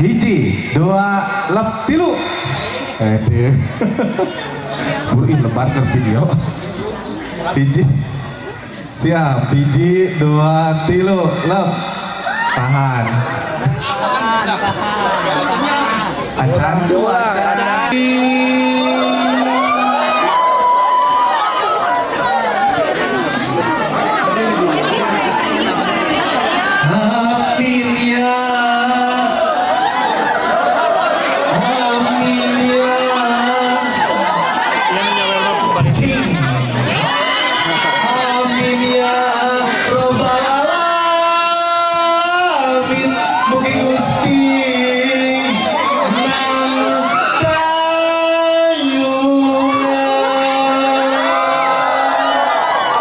Hiji, dua, lep, tilu. Eh, buru lebar ke video. Hiji. Siap, hiji, dua, tilu, lep. Tahan. Acan dua, acan. Amin ya. Amin ya. Cing. Amin ya Robbal alamin. Mugi Gusti nang payungan.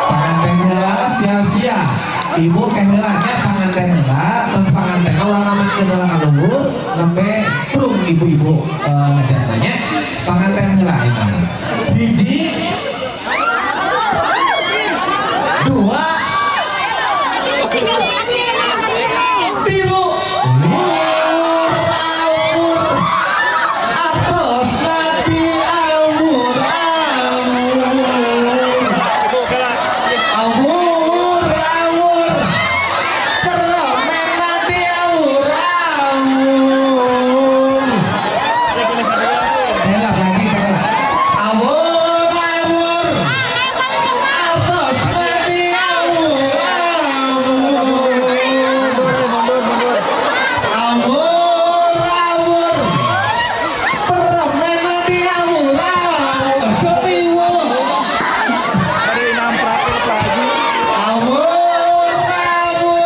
Panganten heula sia-sia. Ibu ke heula nya panganten heula, terus panganten urang amankeun heula ka luhur, nembe prung ibu-ibu ngejatna nya. Panganten heula eta. Hiji, dua, tilu. Awur artosna diawur awur. Awur awur permen diawur awur. Heula lagi heula. Awur awur artosna diawur awur. Awur awur permen diawur awur. Ojo riweuh. Awur awur artosna diawur awur.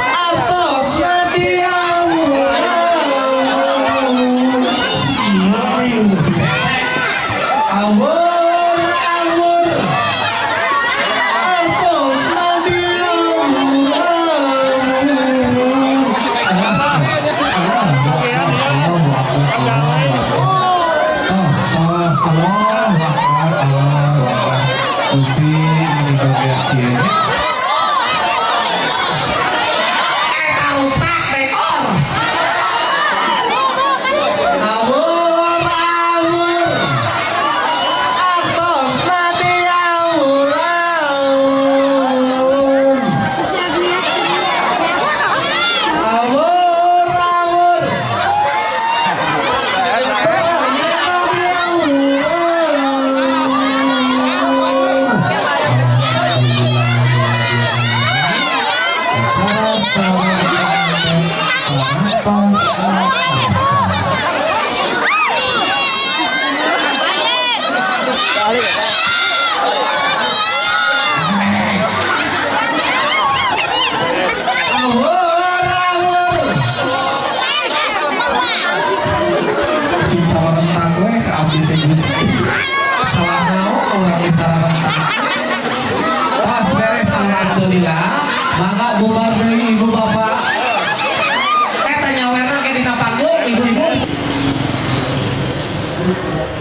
Awur awur artosna diawur awur. Allahu Akbar, Allahu Akbar. Gusti menika kieu nya. Eta rusak dekor. Awur awur artosna diawur awur. Awur awur permen diawur awur. Awur awur sing salah we ka abdi teh Gusti. Salah naon urang geus salah. Pas beres alhamdulillah, mangga bubar deui ibu bapak. Eta nyawerna ke dina panggung ibu-ibu.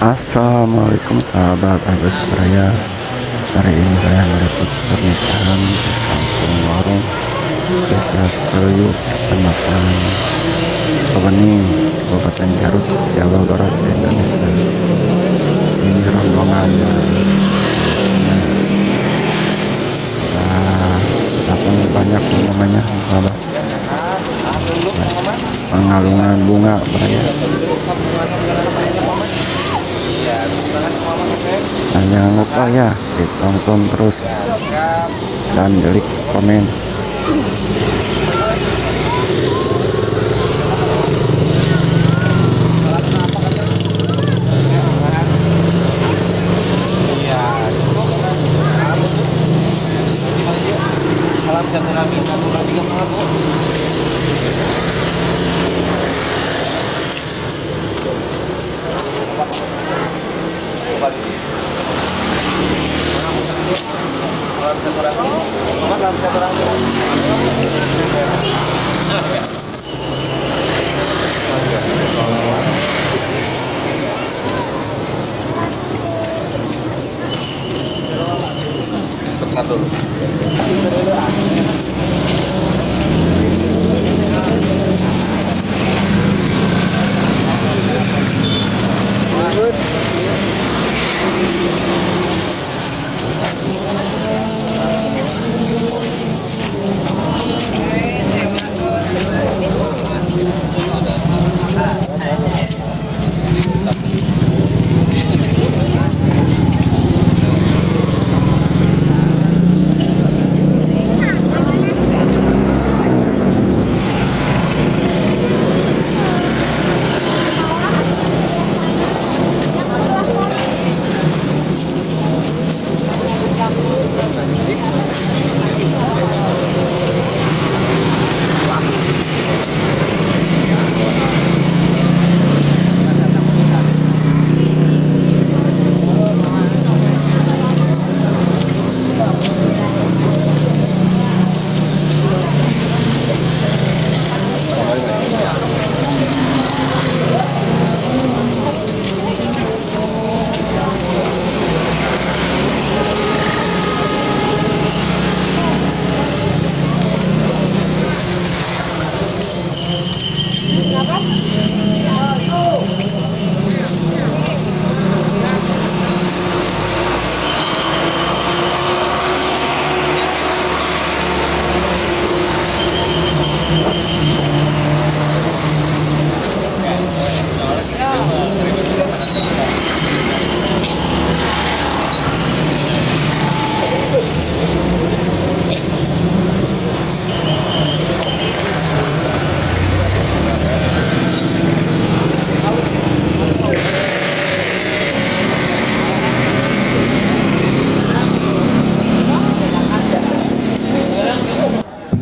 Assalamualaikum sahabat Agus Raya. Hari ini saya meliput pernikahan di Kampung Warung, Desa Sukaluyu, Kecamatan Kewening, Kabupaten Garut, Jawa Barat, Indonesia. Ini rombongannya. Nah, sudah datang banyak rombongannya sahabat. Nah, pengalungan bunga beraya. Nah, jangan lupa ya ditonton terus dan klik komen. Salam silaturahmi 1 2 3 4 Bu. Salam silaturahmi. Salam silaturahmi.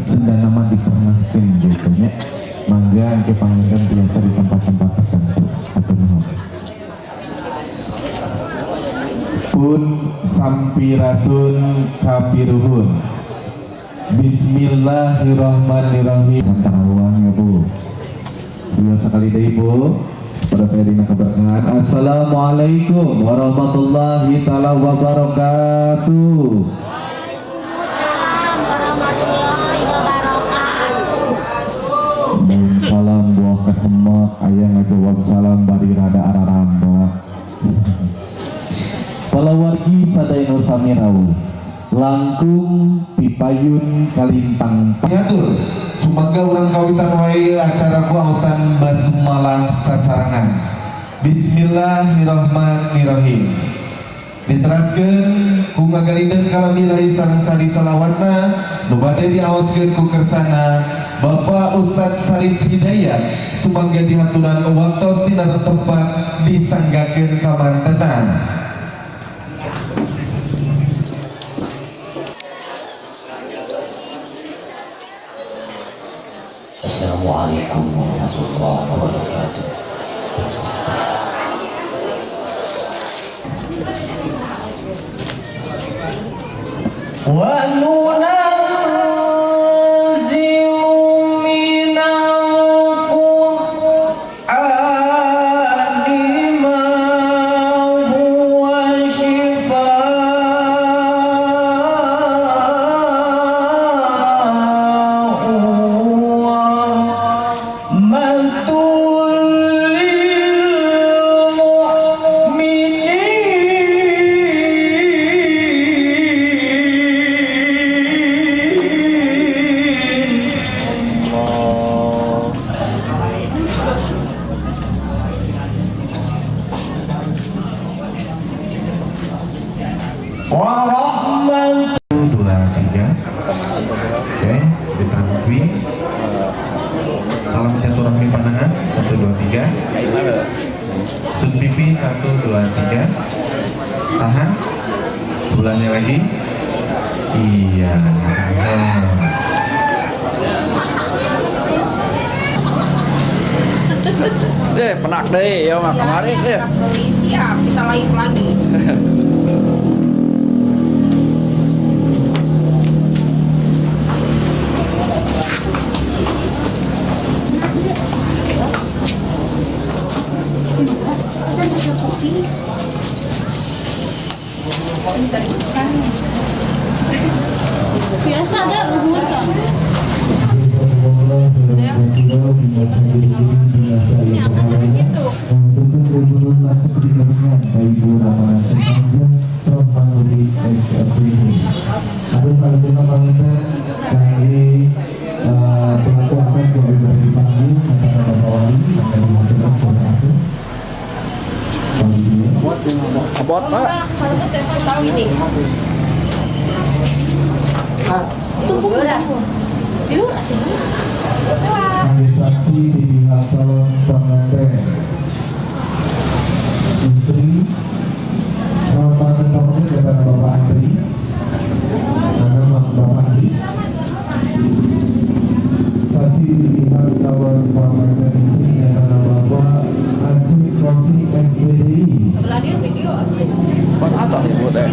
Sunda nama dipernahkeun gitu nya. Mangga engke panginten biasa di tempat-tempat tertentu. Hatur nuhun. Pun sampirasun kapiruhun. Bismillahirrahmanirrahim. Tentang ya, Bu. Dua sekali deui, Bu. Pada saya dina keberkahan. Assalamualaikum warahmatullahi taala wabarakatuh. Waalaikumsalam warahmatullahi wabarakatuh. Dan salam buah kesemek aya ngajawab salam bari rada ararambak. Palawargi sadaya nu sami rawuh, langkung pipayun kalintang Atur sumangga urang kawitan wae acara ku aosan basmalah sasarangan. Bismillahirrahmanirrahim. Diteraskeun ku ngagalindeun kalam ilahi sareng sari salawatna nu bade diaoskeun ku kersana Bapak Ustadz Sarif Hidayat, sumangga dihaturan waktos dina tempat disanggakeun kamantenan. Assalamualaikum warahmatullahi wabarakatuh. وننزل من القرآن ما هو شفاء ورحمة للمؤمنين. ورحمة Dua, tiga. Oke, ditanggapi. Salam silaturahmi pandangan. Satu, dua, tiga. Sun pipi. Satu, dua, tiga. Tahan. Sebelahnya lagi. Iya. Nah. Eh, penak deh, ya mah kemarin deh. Beli siap, kita live lagi. Biasa ada luhur kan. Ya, kan begitu. Ada selanjutnya panginten dari pelaku akan kembali dipanggil antara Bapak Wali akan dilakukan koordinasi. Abot, Pak. Kalau tuh telepon tahu ini. Tunggu udah. Dulu Kami saksi di pihak calon pengantin istri, calon pengantin pengantin kepada Bapak Andri, karena Bapak Andri saksi di pihak calon pengantin istri kepada Bapak Aceh Kosi SPDI. Sebelah dia video. Buat apa ibu teh?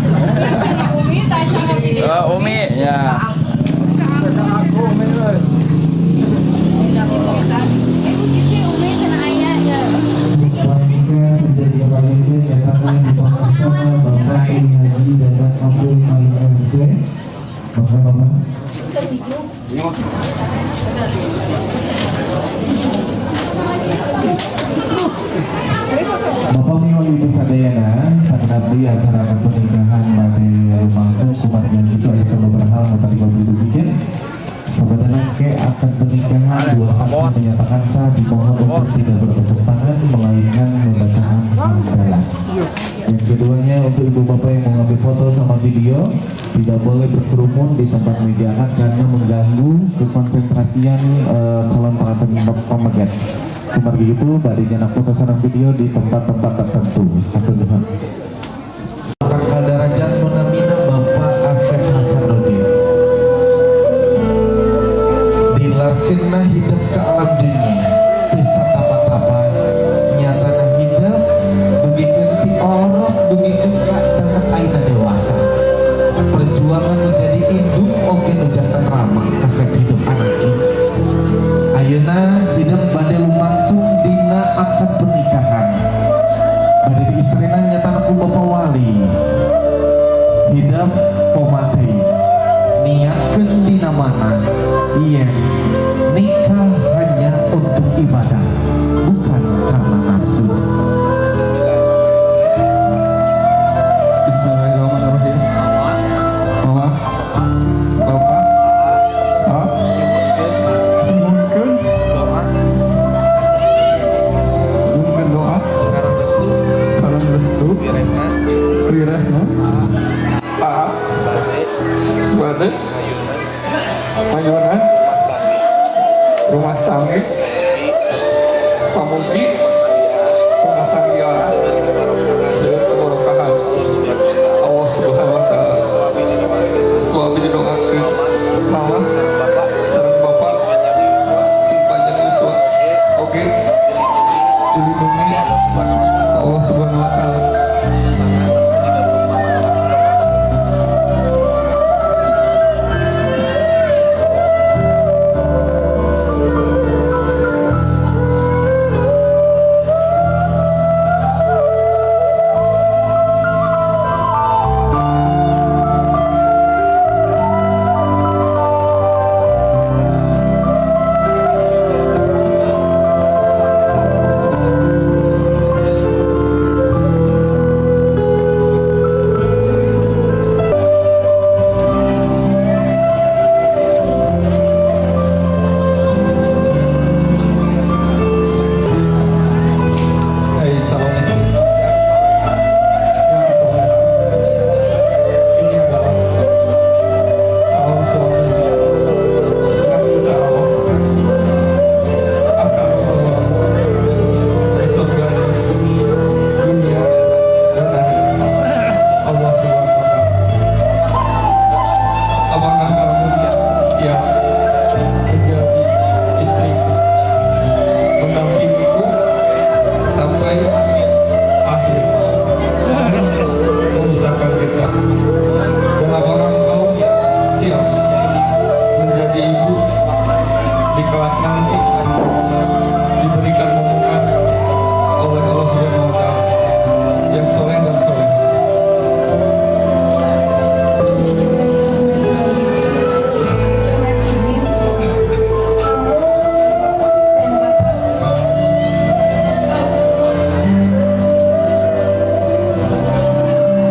Umi tanya video. Oh, Umi, ya. Umi cenah aya ya. Wanita sejadi pengantin nyatakan di sama Bapak Kiai Haji Dadan Abdul Malik MC. Bapak Bapak. pernikahan, dua saksi menyatakan sah, dimohon untuk tidak bertepuk tangan melainkan membacakan hamdalah. Yang keduanya, untuk ibu bapak yang mau ngambil foto sama video, tidak boleh berkerumun di tempat meja akad karena mengganggu kekonsentrasian calon pengantin pameget. Kumargi itu bade nyandak foto sareng video di tempat-tempat tertentu. Hatur nuhun. Pangkal derajat nu namina Bapak Asep Hasanuddin. Dilarkeunna hidup ke alam dunia bisa tapa-tapa, nyatana hidup dugikeun ti orok dugikeun ka danget ayeuna dewasa. Perjuangan menjadi indung oge nu janten rama kasep hidup anaki. Ayeuna hidup bade lumangsung dina akad pernikahan. Bade diistrinan nyatana ku Bapak Wali. Hidup komate niatkeun dina mana yen nikah hanya untuk ibadah, bukan karena nafsu. Bismillahirrahmanirrahim. Mama, Bapak, A, mungkin mungkin doa, salam restu, rirehna, A, bade, mayona, rumah tangga, pamugi, rumah tangga, seueur keberkahan Allah Subhanahu wa taala. Ku abdi didoakeun mama sareng bapak sing panjang yuswa oge dilindungi Allah Subhanahu wa taala. Hai calon istri yang soleh, ini adalah calon suami yang insya Allah akan membawamu ke surga dunia dan akhirat Allah Subhanahu wa taala. Apakah kamu siap menjadi istriku, mendampingiku sampai akhir memisahkan kita? Dan apakah engkau siap menjadi ibu di kelak nanti diberikan momongan oleh Allah Subhanahu wa taala yang soleh dan soleh? Dengan izin kamu dan Bapak,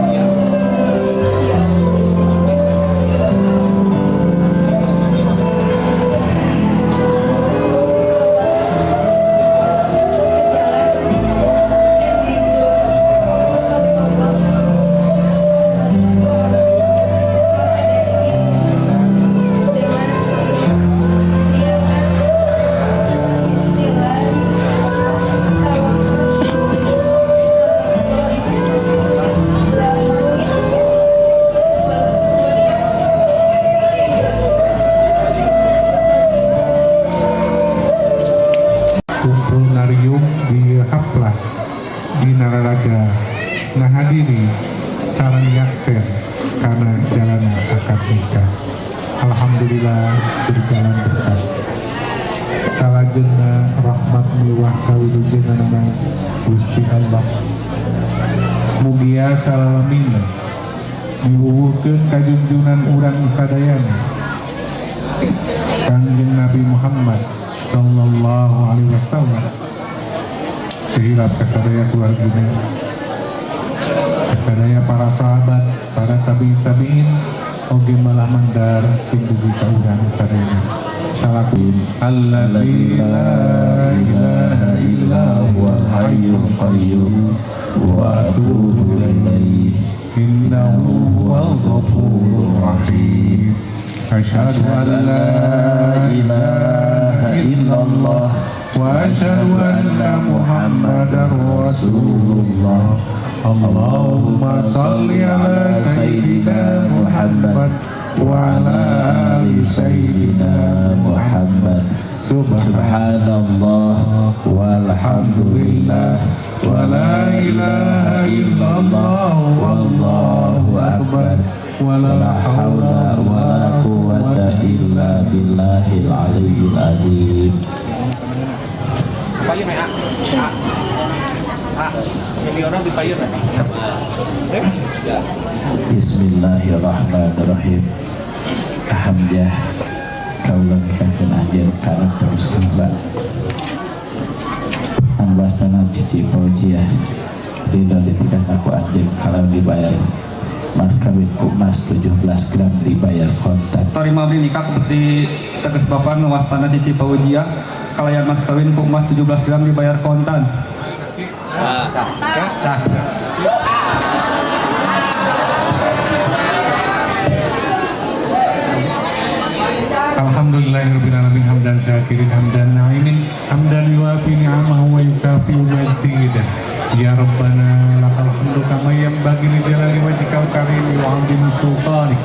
siap ke jalan yang oleh Allah Maka dari itu, dengan niatan Bismillah, tawakkaltu ala Allah. Kumpul ngariung di haplah di nararaga ngahadiri sareng nyaksen karena jalana akad nikah. Alhamdulillah berjalan berkat. Salajengna rahmat miwah kawilujenganana Gusti Allah mugia salalamina miwuwuhkeun kajunjunan urang sadayana Kangjeng Nabi Muhammad sallallahu alaihi wasallam, kehilap kasadaya keluargina, kasadaya para sahabat, para tabi'in tabi'in, oge malah mandar sing dugi ka urang sadayana. Salaku alladzi la ilaha illa huwal hayyul qayyum wa atubu ilaihi innahu huwal ghafurur rahim. Asyhadu an la ilaha illallah wa asyhadu anna Muhammadar Rasulullah. Allahumma salli ala sayyidina Muhammad wa ala ali sayyidina Muhammad. Subhanallah walhamdulillah wa la ilaha illallah wallahu akbar wa la hawla wa la quwwata illa billahil aliyyil azim. Payun ya, A. A. Milioner di payun ya. Bismillahirrahmanirrahim. Alhamdulillah kaula nikahkeun anjeun ka anak terus kula. Anu wastana Cici Fauziah ridho ditikah ku anjeun kalau dibayar mas kawin ku emas 17 gram dibayar kontan. Tarima abdi nikah ku putri teges bapak nu wastana Cici Fauziah kalayan mas kawin ku emas 17 gram dibayar kontan. Sah. Alhamdulillahirabbil alamin hamdan syakirin hamdan na'imin hamdan yuafi ni'amahu wa yukafi mazidah. Ya Rabbana lakal hamdu kama yanbaghi li jalali wajhikal karim wa 'azimi sultanik.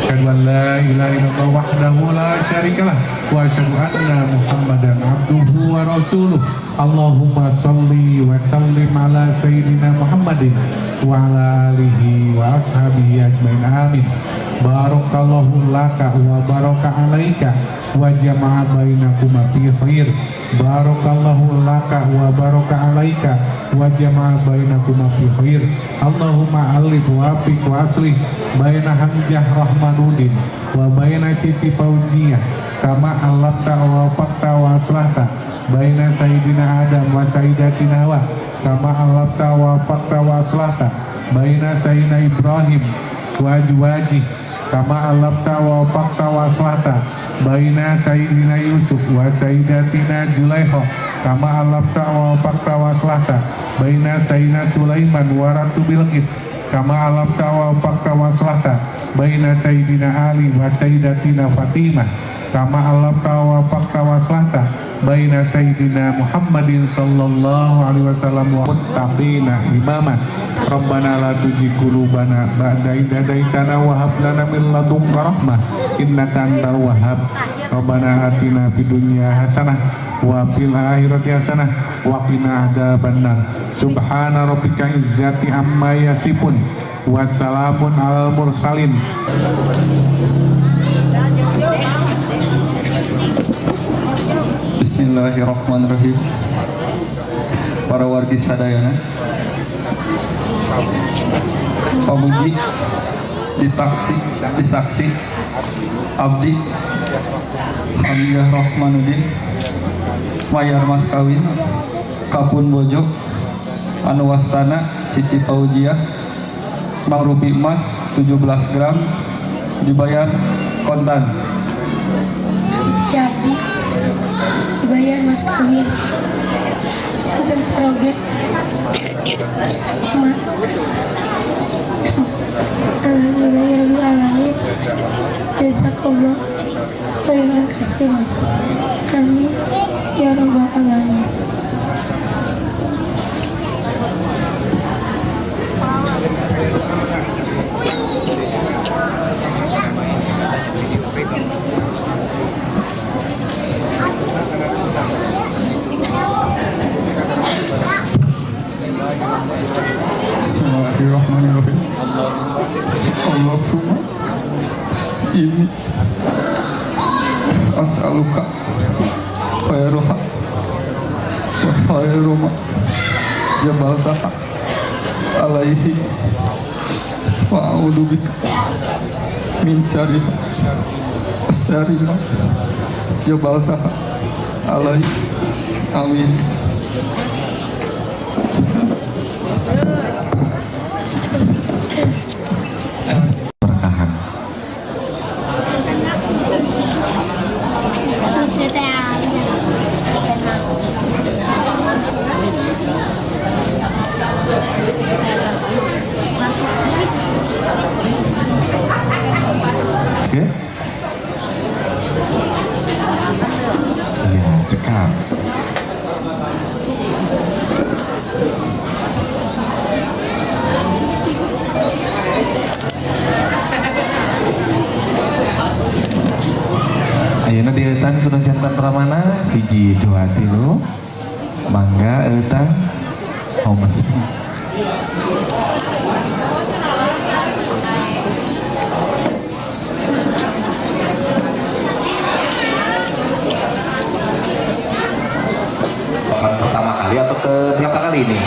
Asyhadu an la ilaha illallah wahdahu la syarikalah wa asyhadu anna Muhammadan abduhu wa rasuluh. Allahumma salli wa sallim ala sayyidina Muhammadin wa ala alihi wa ashabihi ajmain. Amin. Barakallahu laka wa baraka alaika wa jama'a bainakuma fi khair. Barakallahu laka wa baraka alaika wa jama'a bainakuma fi khair. Allahumma alif wa afiq wa aslih baina Hamzah Rahmanuddin wa baina Cici Fauziah kama alafta wa wafaqta wa aslahta baina Sayyidina Adam wa Sayyidatina Hawa kama alafta wa wafaqta wa aslahta baina Sayyidina Ibrahim wa azwajih kama alafta wa wafaqta wa aslahta baina Sayyidina Yusuf wa Sayyidatina Zulaikha kama alafta wa wafaqta wa aslahta baina Sayyidina Sulaiman wa Ratu Bilqis kama alafta wa wafaqta wa aslahta baina Sayyidina Ali wa Sayyidatina Fatimah kama alafta wa wafaqta wa aslahta baina Sayyidina Muhammadin sallallahu alaihi wasallam wa muttaqina imama. Rabbana la tuzigh qulubana ba'da idh hadaitana wa hab lana min ladunka rahmah innaka antal wahhab. Rabbana atina fid dunya hasanah wa fil akhirati hasanah wa qina adzabannar. Subhana rabbika izzati amma yasifun wa salamun alal mursalin. Bismillahirrahmanirrahim. Para wargi sadayana, pamuji ditaksi disaksi abdi Hamzah Rahmanuddin mayar mas kawin kapun bojo anu wastana Cici Fauziah mangrupi emas 17 gram dibayar kontan. Ya abdi dibayar mas kawin jantan caroge sama. Alhamdulillahirabbil alamin. Jazakallah khairan katsiran. Amin ya rabbal alamin. Bismillahirrahmanirrahim. Allahumma inni as'aluka khairuha wa khairu ma jabaltaha alaihi wa a'udzu bika min syarriha wa syarri ma jabaltaha alaihi. Amin. Berkahan. Siap. Ayeuna dieutan kudu janten ramana, hiji, dua, tilu. Mangga eutan homes. Pertama kali atau ke berapa kali ini?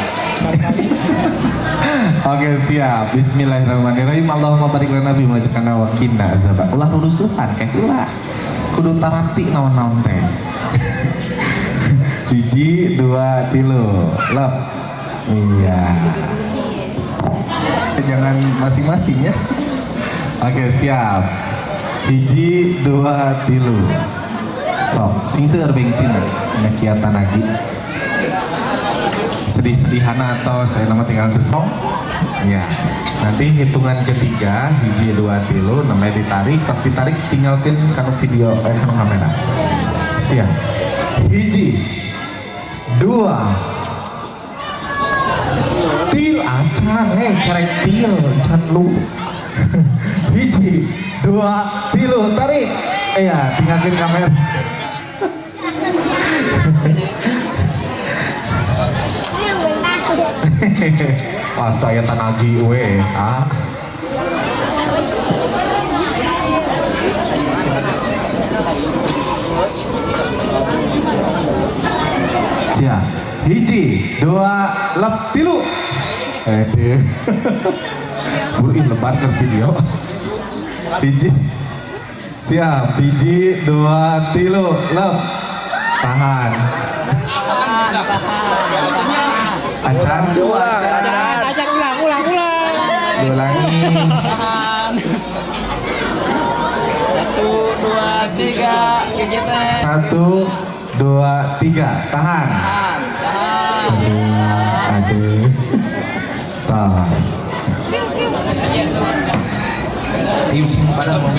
Oke, siap. Bismillahirrahmanirrahim. Allahumma barik lana fi ma razaqtana wa qina azaban. Ulah rusuhan kayak ulah. Kudu tarapti naon-naon teh. Hiji, dua, tilu. Lep. Iya. Jangan masing-masing ya. Oke, siap. Hiji, dua, tilu. Sok, sing seueur bensin nyakiatan lagi. Sedih-sedihana atau saya nama tinggal sesong. Ya, nanti hitungan ketiga, hiji, dua, tilu, namanya ditarik, pas ditarik tinggalkan kanu video, kanu kamera. Siap. Hiji, dua, til acan, kerek til, can lu. Hiji, dua, tilu, tarik. Iya, tinggalkan kamera. Pantai ya tanagi we, ah. Siap. Hiji, dua, lep, tilu. Deh. Buru ih lebar ke video. Hiji. Siap. Hiji, dua, tilu, lep. Tahan. Acan, dua, acan. Acan, ulang, ulang, ulang. Diulangi. 1, 2, 3, kegiatan. 1, 2, 3, tahan. Tahan, tahan. Aduh, aduh. Tahan. Tim sing pada mau.